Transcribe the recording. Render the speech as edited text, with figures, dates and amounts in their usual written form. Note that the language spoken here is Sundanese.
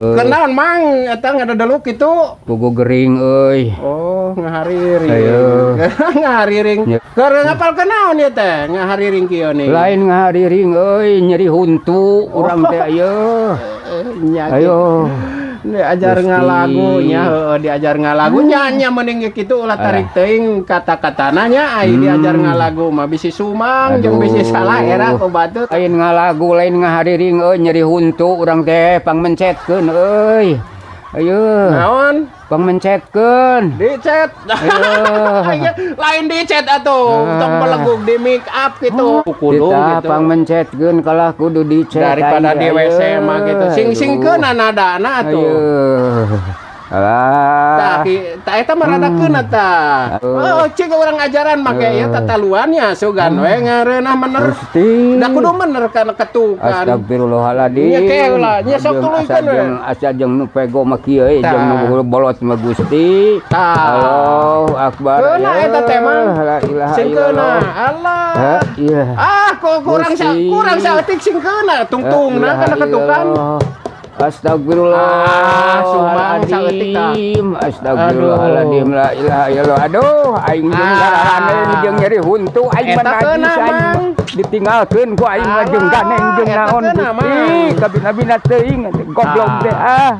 Kenaon, Mang, eta ngadadeluk kitu? Puguh gering euy. Oh, ngahariring. Ayo. Ngahariring. Ya. Keur ngapal kenaon ieu teh? Ngahariring kieu nih. Lain ngahariring euy, nyeri huntu urang teh ayo. Nya. Ayo. Diajar Gusti. ngalagu nya, heueuh, diajar ngalagu nya nya mending ge kitu, ulah tarik teuing kata-katana nya. Ai diajar ngalagu mah bisi sumang jeung bisi salah era ku batur. Lain ngalagu, lain ngahariring euy, nyeri huntu urang teh, pangmencetkeun euy. Ayo. Naon? Pangmencetkeun. Dicet. Ayo. Lain dicet atuh, tong belegug, di make up gitu. Kudu Kita gitu. Pangmencetkeun kalah kudu dicet. Daripada aing, di WC ayo. Mah gitu. Sing-singkeun nadana atuh. Ayo. Tah, Alah. Tah eta mah rada keuna tah. Oh, cik urang ajaran make ieu tataluannya sugan we ngareunah mener. Gusti. Da kudu mener kana ketukan. Astagfirullahaladzim. Nya ke ulah, nya sok tuluykeun we. Jeung asa jeung nu pego mah kieu euy, jeung nu bolot mah Gusti. Tah. Allahu akbar. Keuna eta teh, Mang. La ilaha Sing keuna. illallah. Allah. Ha, iya. Ah, kok kurang sa Gusti. Kurang saeutik sing keuna tungtungna kana ketukan. Astagfirullah. Ah, sumang saeutik tah. Astagfirullahaladzim, la ilaha illallah. Aduh, aing jeung gararane jeung nyeri huntu aing mah Eta keuna, najis aing. Mang. Ditinggalkeun ku aing mah jeung Alah, ganeng jeung eta naon keuna, Gusti. Mang. Kabina-bina teuing goblok teh ah.